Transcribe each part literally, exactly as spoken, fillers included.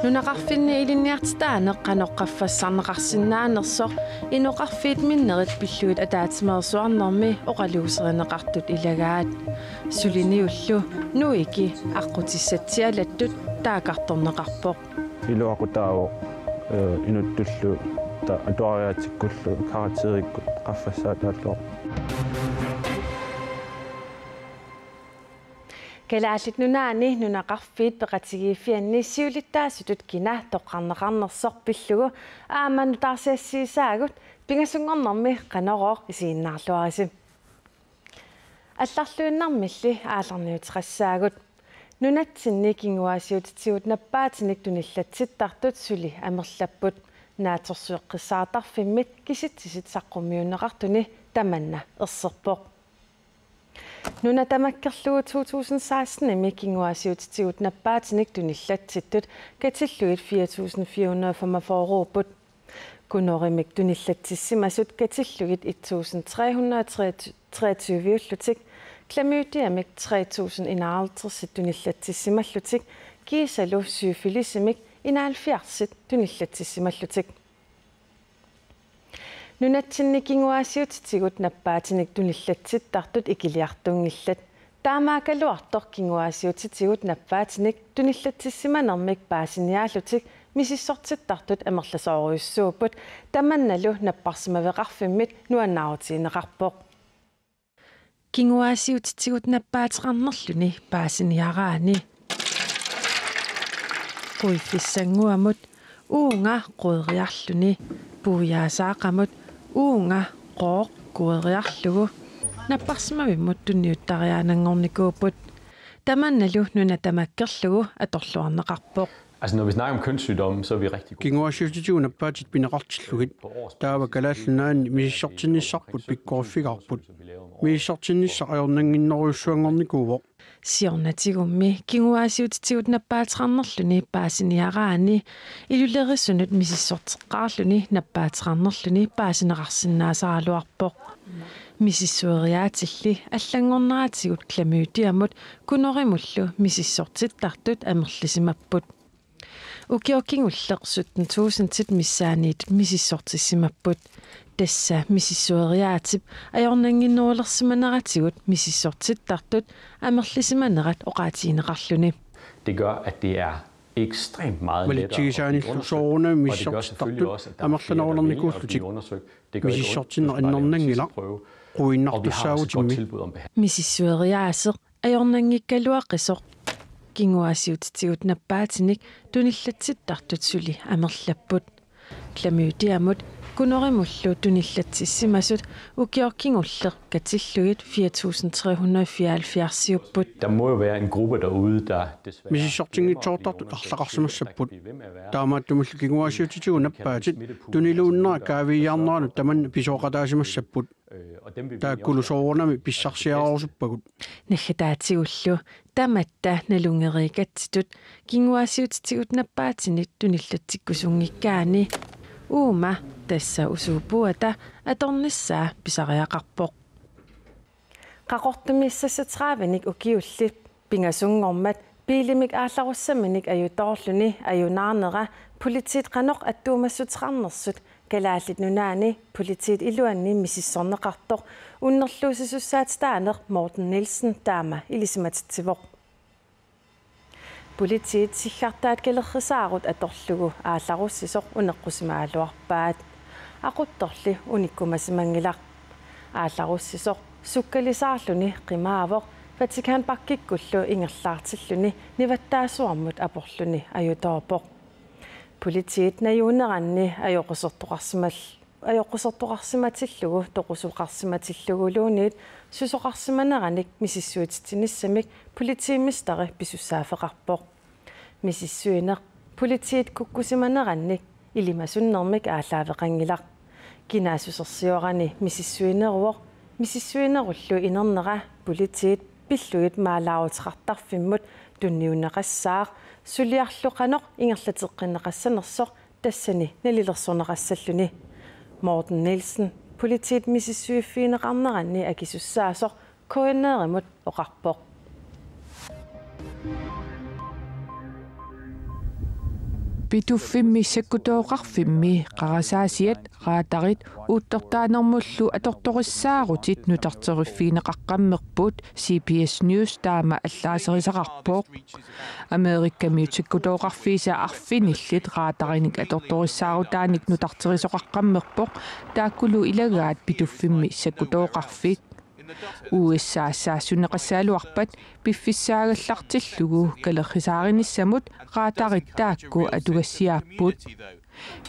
Nunaqarfinni ilinniartitaaneq qanoq qaffassarneqarsinnaanersoq inoqarfiit minnerit pillugit ataatsimeersuarnermi oqaluuserineqartut ilagaat. Suliniullu NUIK-i aqqutissatsialattut taakkartorneqarpoq. Iluaqutaavoq, eh, inuttullu ta-, atuariaatikkullu karakterikkut qaffassaataalluarpoq. Kalaallit Nunaanni nunaqarfiit peqatigiiffianni siulittaasutut kina toqqarneqarnersoq pillugu aamma nutaarsiassiisaagut, pingasunngornermi Qanorooq isiginnaarluarisi. Allarluinnarmilli aallarniuteqassaagut. Nunatsinni kinguaassiuutitigut nappaatinik tunillatsittartut suli amerlapput. Naatsorsueqqissaartarfimmit kisitsisit saqqummiunneqartuni tamanna erserpoq. Nuna tamakkerlugu to tusind seksten-imi kinguaassiuutitigut nappaatinik tunillatsittut katillugit fire tusind fire hundrede og femogfyrre-upput. Gonorimik tunillatsissimasut katillugit et tusind tre hundrede og treogtyve-ullutik, klamydiamik tre tusind enoghalvtreds-it tunillatsissimallutik, kiisalu syfilisimik enoghalvfjerds-it tunillatsissimallutik. Nunatsinni kinguaassiuutitigut nappaatinik tunillatsittartut ikiliartunngillat. Taamaakkaluartoq kinguaassiuutitigut nappaatinik tunillatsissimanermik paasiniaallutik misissortittartut amerlasoorujussuupput, tamannalu napparsimaveqarfimmit nuannaarutigineqarpoq. Kinguaassiuutitigut nappaateqarnerluni paasiniaraanni quiffissannguamut uunga queriarluni, puiaasaaqamut uunga qooq queriarlugu napparsimavimmut tunniuttariaananngornikuupput. Tamannalu nuna tamakkerlugu atorluarneqarpoq. Altså, når vi snakker om kønssygdomme, så er vi rigtig gode. Kinguaassiuutitigut nappaatit pineqartillugit taava Kalaallit Nunaanni misissortinnissarput pikkoriffigaarput. Misissortinnissaq ajornannginnerujussuanngornikuuvoq. Siornatigummi kinguaassiuutitigut nappaateqarnerluni paasiniaraanni ilulerisunut misissorteqqaarluni nappaateqarnerluni paasineqarsinnaasaraluarpoq. Misissueriaatilli allanngorneratigut klamydiamut gonorimullu misissortittartut amerlisimapput. Ukioq kingulleq sytten tusindit missaanniit misissortissimapput. Tassa misissueriaatip ajornannginnerulersimaneratigut misissortittartut amerlisimanerat oqaatigineqarluni. Det gør, at det er ekstremt meget lettere at blive undersøgt, og det gør selvfølgelig også, at der er flere, der vælger at blive undersøgt. Det gør ikke ondt, hvis man bare laver en testprøve, og vi har også et godt tilbud om behandling. Misissueriaaseq ajornanngikkaluaqisoq kinguaassiuutitigut nappaatinik tunillatsittartut suli amerlapput. Klamydiamut gonorimullu tunillatsissimasut ukioq kingulleq katillugit fire tusind tre hundrede fireoghalvfjerds-iupput. Der må jo være en gruppe derude, der desværre misissortinngitsoortartut arlaqarsimassapput. Taamaattumillu kinguaassiuutitigut nappaatit tuniluunnera kaaviiaarneranut tamanna pisooqataasimassapput. Taakkulu soorunami pissarsiarerusuppagut. Naggataatigullu tamatta nalunngeriikatsitut kinguaassiuutitigut nappaatinik tunillatsikkusunngikkaanni uuma, tassa usuupuata, atornissaa pisariaqarpoq. Qaqortumi seksogtredive-nik ukiulli pingasunngormat biilimik aallarussaminik ajutoorluni ajunaarnera politiit qanoq attuumassuteqarnersut Kalaallit Nunaanni politiit iluanni misissorneqartoq unnerluussisussaatitaaneq Morten Nielsen taama ilisimatitsivoq. Politiit siggartaat kalerrisaarut atorlugu aallarussisoq uneqqusimagaluarpaat. Aquttorli unikkumasimanngilaq. Aallarussisoq sukkalisaarluni qimaavoq Vatikan Parkikkullu ingerlaartilluni nivattaasuarmut aporluni ajutoorpoq. Politiit najuuneranni ajoqusertoqarsimal-, ajoqusertoqarsimatillugu toqusoqarsimatilluguluunniit susoqarsimaneranik misissuititsinissamik politiimesteri pisussaaffeqarpoq. Misissuineq politiit kukkusimanerannik ilimasunnermik aallaaveqanngilaq. Kinaassusersiorani misissuineruvoq, misissuinerullu inernera politiit pillugit maalaaruteqartarfimmut tunniunneqassaaq, suliarlu qanoq ingerlateqqinneqassanersoq tassani nalilersorneqassalluni. Morten Nielsen politiit misissuiffigineqarneranni akisussaasoq K N R-imut oqarpoq. Pituffimmi sakkutooqarfimmi qarasaasiat, radarit, uuttortaanermullu atortorissaarutit nutarteriffigineqaqqammerput, C B S News taama allaaserisaqarpoq. Amerikamiut sakkutooqarfiisa arfinillit radarinik atortorissaarutaannik nutarterisoqaqqammerpoq, taakkulu ilagaat Pituffimmi sakkutooqarfik. U S A saassunneqassagaluarpat piffissaagallartillugu kalerrisaarinissamut radarit taakku atugassiaapput.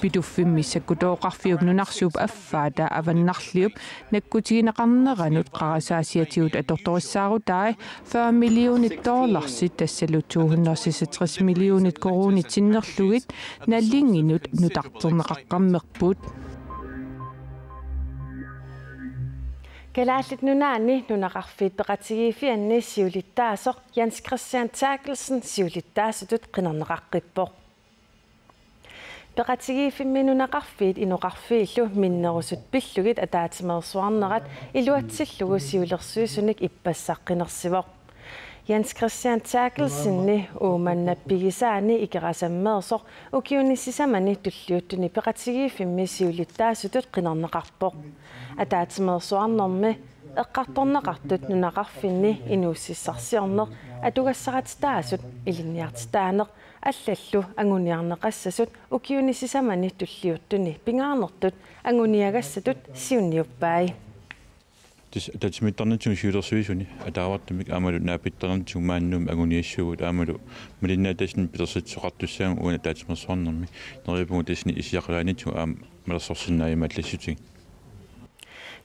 Pituffimmi sakkutooqarfiup nunarsuup affaata avannarliup nakkutigineqarneranut qarasaasiatigut atortorissaarutai fyrre millionit dollarsit, tassalu to hundrede seksogtres millionit koruunit sinnerlugit nalinginut nutarterneqaqqammerput. Kalaallit Nunaanni nunaqarfiit peqatigiiffianni siulittaasoq Jens Christian Terkelsen siulittaasutut qinerneqaqqippoq. Peqatigiiffimmi nunaqarfiit inoqarfiillu minnerusut pillugit ataatsimeersuarnerat iluatsillugu siulersuisunik ippassaq qinersivoq. Jens Christian Terkelsenip Uummannap pigisaani Ikerasammeersoq ukiuni sisamani tulliuttuni peqatigiiffimmi siulittaasutut qinerneqarpoq. Ataatsimeersuarnermi eqqartorneqartut nunaqarfinni inuussutissarsiorneq, atugassarititaasut, ilinniartitaaneq allallu anguniarneqassasut ukiuni sisamani tulliuttuni pingaarnertut anguniagassatut siunniuppai. Tassa ataatsimiittarnitsinni siulersuisuni ataavartumik aammalu naapittarnitsinni maani Nuummi anguniassuugut aammalu malinnaatitassinnut pilersitsisoqartussaammat uani ataatsimeersuarnermi, neriuppunga tassani issiaqalaanitsinni aamma malersorsinnaajumaallassutigut.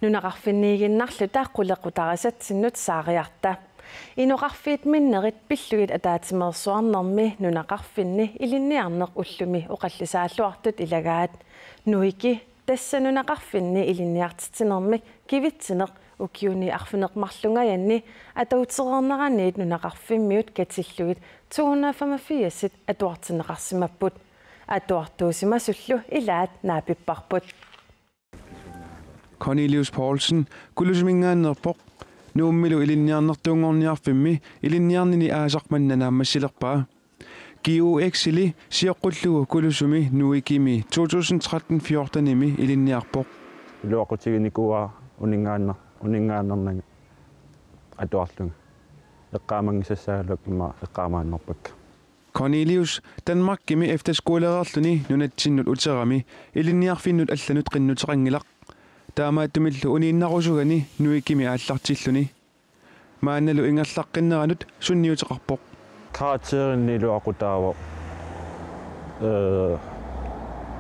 Nunaqarfinniiginnarluta qulequtarisatsinnut saariarta. Inoqarfiit minnerit pillugit ataatsimeersuarnermi nunaqarfinni ilinniarneq ullumi oqallisaalluartut ilagaat. NUIK-i, tassa nunaqarfinni ilinniartitsinermik kivitsineq, ukiuni arfineq-marlungajanni atuutereerneraniit nunaqarfimmiut katillugit to hundrede femogfirs atuartinneqarsimapput. Atuartuusimasullu ilaat naapipparput. Cornelius Poulsen Kulusuminngaanneerpoq. Nuummilu ilinniarnertuunngorniarfimmi ilinniarnini aasaq manna naammassilerpaa. G U X-ili sioqqullugu Kulusumi NUIK-imi to tusind tretten fjorten-imi ilinniarpoq. Iluaqutiginikuuara uninngaanner-, uninngaannernanga atuarlunga. Eqqaamanngisassaagaluakka immaqa eqqaamaannerpakka. Cornelius Danmarkimi efterskoleereerluni nunatsinnut uterami ilinniarfinnut allanut qinnuteqanngilaq. Taamaattumillu uniinnarusugani NUIK-imi aallartilluni. Maannalu ingerlaqqinneranut sunniuteqarpoq. Karakterinik iluaqutaavoq. Ee,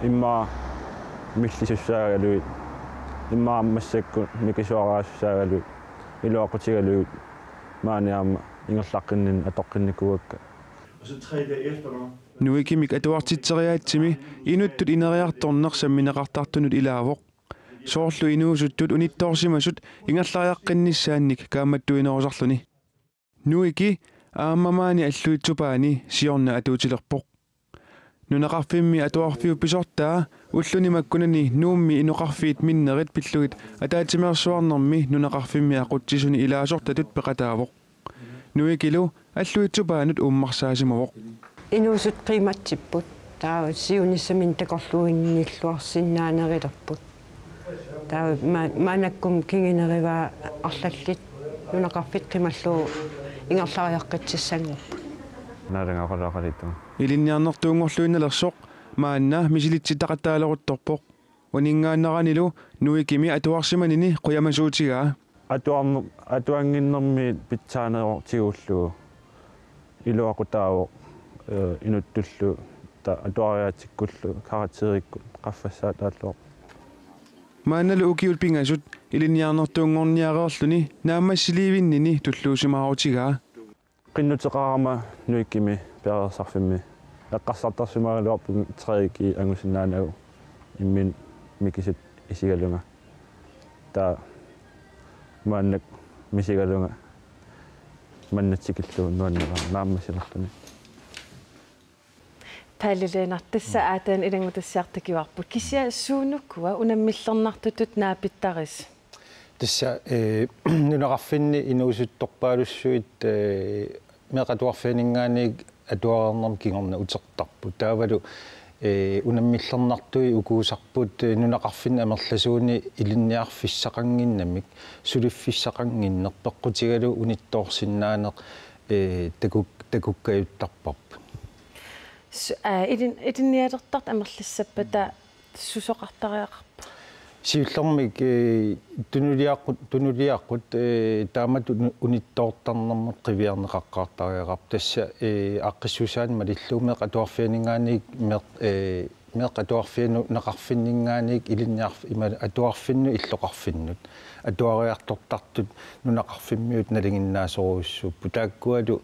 immaqa millisussaagaluit, immaqa massakkut mikisuaraasussaagaluit, iluaqutigalugit maani aamma ingerlaqqinninni atoqqinnikuuakka. NUIK-imik atuartitseriaatsimi inuttut ineriartorneq sammineqartartunut ilaavoq. Soorlu inuusuttut unittoorsimasut ingerlariaqqinnissaannik kaammattuinerusarluni. NUIK-i aamma maani Alluitsup Paani siorna atuutilerpoq. Nunaqarfimmi atuarfiup pisortaa ulluni makkunani Nuummi inoqarfiit minnerit pillugit ataatsimeersuarnermi nunaqarfimmi aqutsisuni ilaasortatut peqataavoq. NUIK-ilu Alluitsup Paanut uummarsaasimavoq. Inuusuttut qiimatsipput, taava siunissaminnut takorluuinnilluarsinnaanerulerput. Taava ma-, maannakkut kingunerivaa arlallit nunaqarfiit qimallugu ingerlariaqqitsissanngorput. Naalagaqalaaqaliittunga. Ilinniarnertuunngorluinnalersoq maanna misilittitaqattaaleruttorpoq. Uninngaannaranilu NUIK-imi atuarsimanini qujamasuutigaa. Atuarner-, atuannginnermiit pitsaanerutigullugu iluaqutaavoq, ee, inuttullu ta-, atuariaatsikkullu karakterikkut qaffassaataalluarpoq. Maannalu ukiut pingasut ilinniarnertuunngorniareerluni naammassilivinnini tulluusimaarutigaa. Qinnuteqarama NUIK-imi piareersarfimmi eqqarsartarsimagaluarpunga tre G angusinnaanagu imminut mikisut isigalunga. Taava maannakkut misigalunga manna tikillugu nuanneraara naammassilerluni. Palle Lennert, tassa aatsaat ilanngutassiaq takuarput. Kisianni suunukua unammillernartutut naapittarisi? Tassa, ee, nunaqarfinni inuusuttorpaalussuit, ee, meeqqat atuarfianinngaanniit atuareernermut kingorna utertarput. Taavalu ee, unammillernartui ukuusarput, ee, nunaqarfinni amerlasuuni ilinniarfissaqannginnamik, suliffissaqannginneq peqqutigalugu unittoorsinnaaneq, ee, takuk-, takukkajuttarparput. Su-, aa, ilin-, ilinnialertartut amerlassappata susoqartariaqarpa? Siullermik, ee, tunuliaqqut, tunuliaqqut, ee, taamatut unu-, unittoortarnermut qiviarneqaqqaartariaqarpoq. Tassa, ee, aaqqissuussaanik malillugu meeqqat atuarfianinngaanniit meeq-, ee, meeqqat atuarfianut nunaqarfinninngaanniit ilinniarf-, ima atuarfinnut illoqarfinnut atuariartortartut nunaqarfimmiut nalinginnaasorujussuupput. Taakkualu,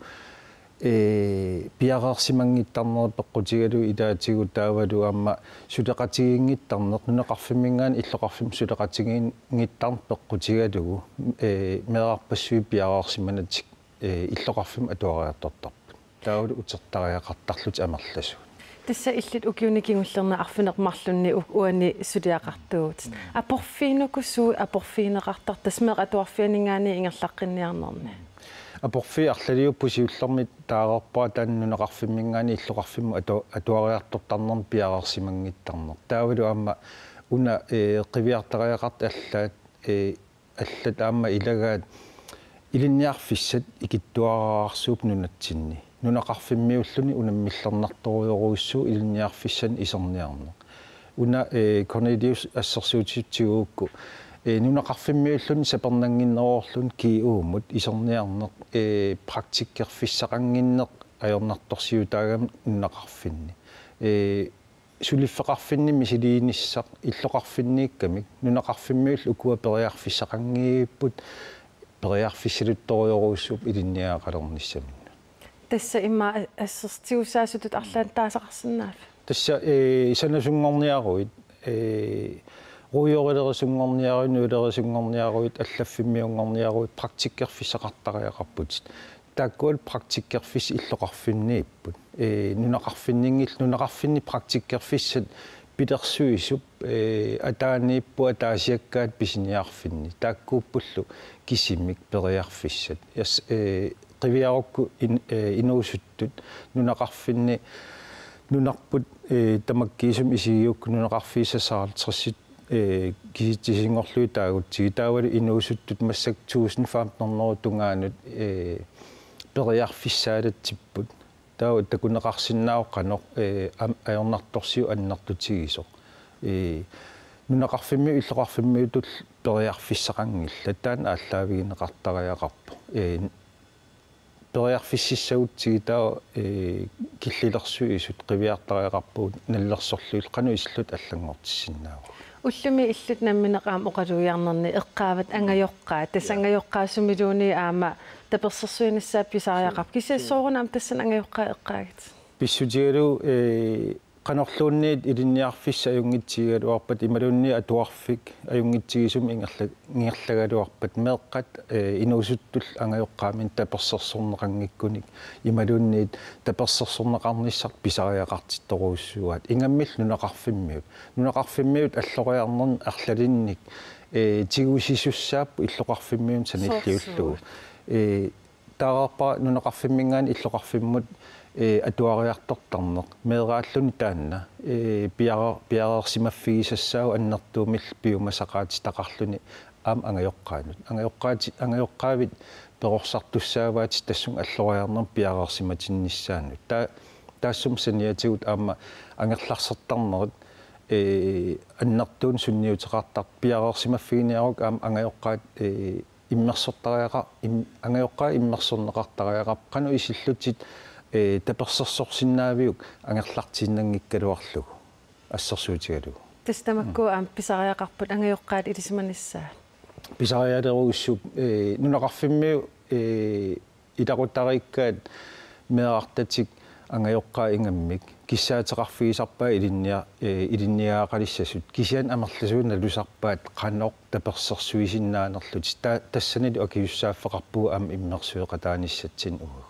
ee, piareersimanngittarnerit peqqutigalugu ilaatigut taavalu aamma suleqatigiinngittarneq, nunaqarfimminngaanniit illoqarfimmut suleqatigiinngittarneq peqqutigalugu, ee, meerarpassuit piareersimanatik, ee, illoqarfimmut atuariartortarput. Taavalu utertariaqartarlutik amerlasuut. Tassa illit ukiuni kingullerni arfineq-marlunni u-, uani suliaqartuuvutit. Aporfiinuku suut aporfigineqartartut tassa meeqqat atuarfianinngaanniit ingerlaqqinniarnerni? Aporfiit arlaliupput, siullermik taareerpara taanna nunaqarfimminngaanniit illoqarfimmut atu-, atuariartortarnermik piareersimanngittarneq. Taavalu aamma una, ee, qiviartariaqartut allaat, ee, allat aamma ilagaat ilinniarfissat ikittuararsuupput nunatsinni. Nunaqarfimmiulluni unammillernartorujorujussuuvoq ilinniarfissanik iserniarneq. Una, ee, Cornelius assersuutitut tigugukku, ee, nunaqarfimmiulluni sapernannginneroorluni G U-mut iserniarneq, ee, praktikkerfissaqannginneq ajornartorsiutaagami nunaqarfinni. Ee, suliffeqarfinni misiliinissaq illoqarfinniikkamik, nunaqarfimmiullu ukua periarfissaqanngivipput, periarfissaluttorujorujussuupput ilinniagaqalernissaminnut. Tassa immaqa a-, assersuutigussaasutut arlaannik taasaqarsinnaaviuk? Tassa, ee, sanasunngorniaruit, ee, ruujorilerusunngorniaruit, nuilerisunngorniaruit, allaffimmiunngorniaruit, praktikkerfissaqartariaqarputit. Taakkualu praktikkerfissat illoqarfinniipput. Ee, nunaqarfinninngil-, nunaqarfinni praktikkerfissat pilersuisup, ee, ataaniipput ataasiakkaat pisiniarfinni. Taakkuuppullu kisimik periarfissat. Yes, ee, qiviarukku in-, ee, inuusuttut nunaqarfinni nunarput, ee, tamakkiisumik isigigukku nunaqarfiit seksoghalvtredsit, ee, kisitsisinngorlugit taagutsigit taavalu inuusuttut massakkut tusind femten hundrede tungaanut, ee, periarfissaalatsipput. Taava takuneqarsinnaavoq qanoq, ee, am-, ajornartorsiut annertutigisoq. Ee, nunaqarfimmiut illoqarfimmiutut periarfissaqanngillat, taanna aallaavigineqartariaqarpoq. Ee, periarfississagutsigit taava, ee, killilersuisut qiviartariaqarpagut nalilersorlugit qanoq isillutit allanngortissinnaavagut. Ullumi illup nammineq aamma oqalugiarnerni eqqaavat angajoqqaat. Tassa, ja, angajoqqaat sumiluunniit aamma tapersersuinissaat pisariaqarpoq. Kisianni soorunami tassani angajoqqaat eqqaagit? Pissutigalugu, ee, qanorluunniit ilinniarfissat ajunngitsigigaluarpata imaluunniit atuarfik ajunngitsigisumik ingerla-, ingerlagaluarpat meeqqat, ee, inuusuttullu angajoqqaaminnut tapersersorneqanngikkunik imaluunniit tapersersorneqarnissaq pisariaqartittorujussuuaat. Ingammillu nunaqarfimmiut. Nunaqarfimmiut alloriarnermi arlalinnik, ee, tigusisussaapput illoqarfimmiunut sanilliullugu. Soorsuaq. Ee, taareerpara nunaqarfimminngaanniit illoqarfimmut, ee, atuariartortarneq. Meeraalluni taanna, ee, piare-, piareersimaffigisassaavoq annertuumillu piumasaqaatitaqarluni aamma angajoqqaanut. Angajoqqaati-, angajoqqaavit perorsartussaavaatit tassunga alloriarnermi piareersimatinnissaanut. Taa-, taassuma saniatigut aamma angerlarsertarnerit, ee, annertuumik sunniuteqartartut piareersimaffiginiarukku aamma angajoqqaat, ee, immersortariaqa-, im-, angajoqqaat immersorneqartariaqarput qanoq isillutit, ee, tapersersorsinnaaviuk angerlartiinnanngikkaluarlugu assersuutigalugu. Tassa tamakku, mm, aamma pisariaqarput angajoqqaat ilisimanissaat. Pisarialerujussuupput, ee, nunaqarfimmiut, ee, ilaqutariikkaat meerartatik angajoqqaat ingammik kissaateqarfigisarpaat ilinnia-, ee, ilinniagaqalissasut. Kisianni amerlasuut nalusarpaat qanoq tapersersuisinnaanerlutik. Ta-, tassanilu akisussaaffeqarpugut aamma immersueqataanissatsinnut uagut.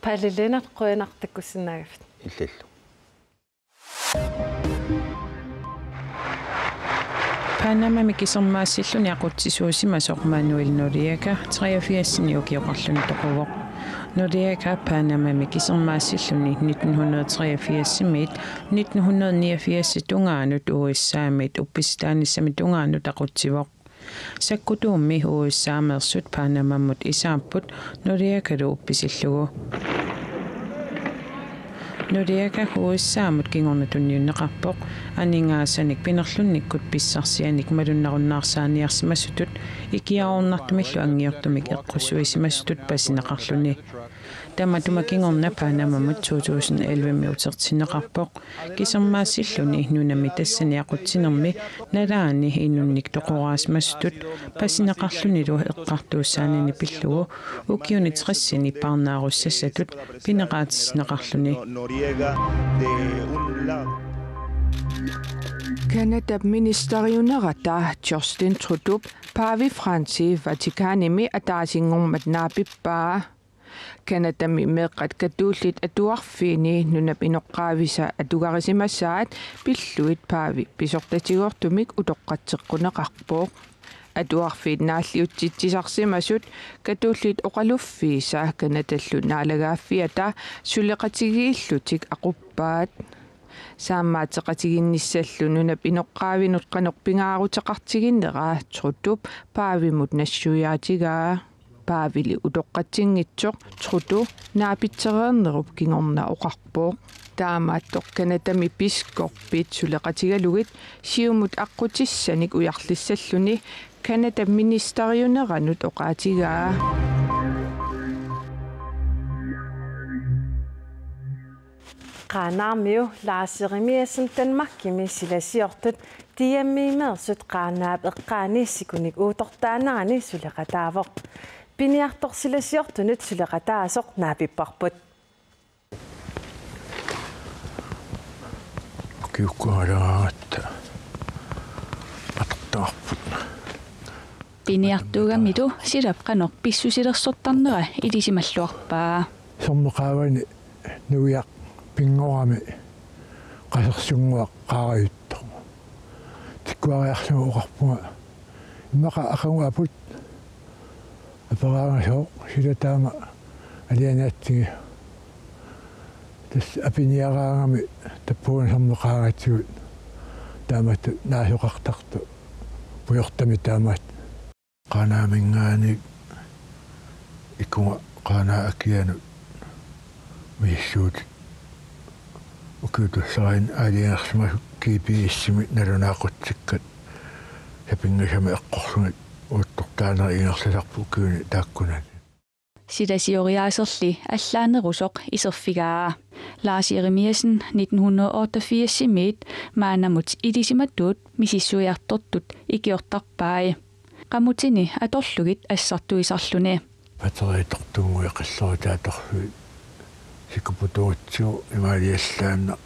Palle Lennert, qujanaq takkussinnaagavit. Illillu. Panamami kisermaassilluni aqutsisuusimasoq Manuel Noriega treogfirsini ukioqarluni toquvoq. Noriega Panamami kisermaassilluni nitten hundrede treogfirsimiit nitten hundrede niogfirsip tungaanut U S A-mit uppisitaanissami tungaanut aqutsivoq. Sakkutuummi U S A-meersut Panamamut isaapput Noriegalu uppisillugu. Noriega U S A-mut kingorna tunniunneqarpoq aningaasanik pinerlunnikkut pissarsianik malunnarunnaarsaaniarsimasutut ikiaroornartumillu anngiortumik eqqussuisimasutut pasineqarluni. Tamatuma kingorna Panamamut to tusind elleve-mi utertinneqarpoq. Kisermaassilluni nunami tassani aqutsinermi nalaani inunnik toqoraasimasutut pasineqarlunilu eqqartuussaanini pillugu ukiuni tressini parnaarussasatut pineqaatissinneqarluni. Canadap ministeriunerata Justin Trudeaup Paavi Francis Vaticanimi ataasinngormat naapippaa. Canadami meeqqat katollit atuarfiini nunap inoqqaavisa atugarisimasaat pillugit Paavi pisortatigoortumik utoqqatseqquneqarpoq. Atuarfiit naalliutsitsisarsimasut katollit oqaluffiisa Canadallu naalagaaffiata suleqatigiillutik aquppaat. Saammaateqatiginnissallu nunap inoqqaavinut qanoq pingaaruteqartiginera Trudeaup Paavimut nassuiaatigaa. Paavili utoqqatsinngitsoq Trudeau naapitsereernerup kingorna oqarpoq. Taamaattoq Canadami biskoppit suleqatigalugit siumut aqqutissanik ujarlissalluni Canadap ministeriuneranut oqaatigaa. Qaanaarmiu Lars Jeremiassen Danmarkimi silasiortut D M-imeersut Qaanaap eqqaani sikunik uuttortaanerani suleqataavoq. Piniartoq silasiortunut suleqataasoq naapipparput. Kiukkuaragatta atortarput. Piniartuugamilu silap qanoq pissusilersortarnera ilisimalluarpaa. Sermeqaavani nuiaq pinngorami qasersunnguaq qaarajuttoq. Tikkuariarlugu oqarpunga: Immaqa aqagu aput? Aperaangasooq sila taama alianaatigi. Tassa apiniaraangami tappuuna sermeqaangatigut taamatut naasoqartartoq pujortami taamaat. Qaanaaminngaanniit ikunga Qaanaap akianut misissuutit. Ukiut tulleriinni aalajangersimasut G P S-imi nalunaaqutsikkat sapinngisamik eqqorlugit uuttortaanerit ingerlasarput ukiuni taakkunani. Silasioriaaserli allaanerusoq iserfigaa. Lars Jeremiassen nitten hundrede otteogfirsimiit maannamut ilisimatuut misissuiartortut ikiortarpai. Qamutini atorlugit assartuisarluni. Batteritortunnguit qillerutaat atorlugit sikkuputugutsigu imaaliallaannaq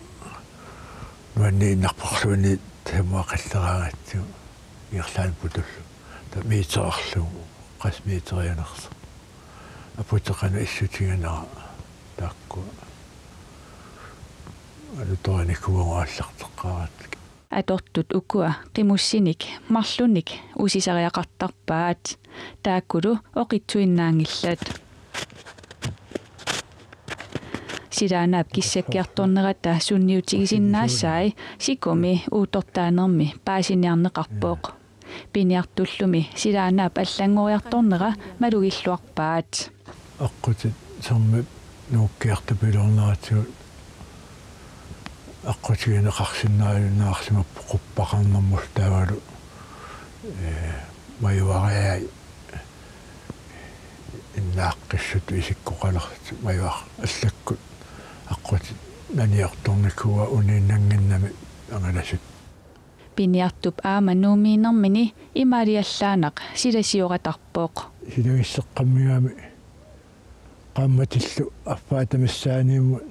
nuanniinnarporluunniit tasamua qilleraangatsigu ingerlaannaq putullugu. Taava metererlugu, qassit meterianersoq. Aputeqanut issutiginera taakkua alutorinikuuagut aallarteqqaaratsigu. Atortut ukua qimussinik marlunik usisariaqartarpaat. Taakkulu oqitsuinnaanngillat. Silaannaap kissakkiartornerata sunniutigisinnaassai sikumi uuttortaanermi paasiniarneqarpoq. Piniartullumi silaannaap allanngoriartornera malugilluarpaat. Aqqutit sermip nuukkiartupiloorneratigut aqqutigineqarsinnaajunnaarsimappoq quppaqarnermullu taavalu, ee, majuariai innaaqqissutut isikkoqalersutut majuaq allakkut aqqutit naniortornikuuaat uniinnannginnami angalasut. Piniartup aamma Nuummiinermini imaaliallaannaq silasioratarpoq. Silagisseqqammigami qaammatillu affaata missaaniimmut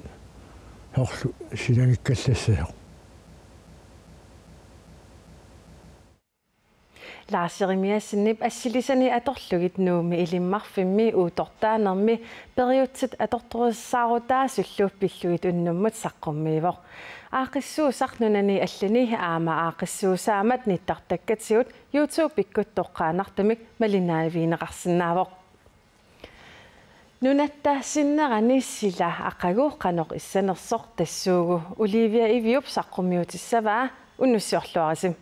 soorlu silagikkallassasoq. Lars Jeremiassenip assilisani atorlugit Nuummi Ilimmarfimmi uuttortaanermi periutsit atortorissaarutaasullu pillugit unnummut saqqummiivoq. Aaqqissuussaq nunani allani aamma aaqqissuussaammat nittartakkatigut YouTube-ikkut toqqaannartumik malinnaavigineqarsinnaavoq. Nunatta sinnerani sila aqagu qanoq issanersoq tassuugu Olivia Iviup saqqummiutissavaa, unnussiorluarisi.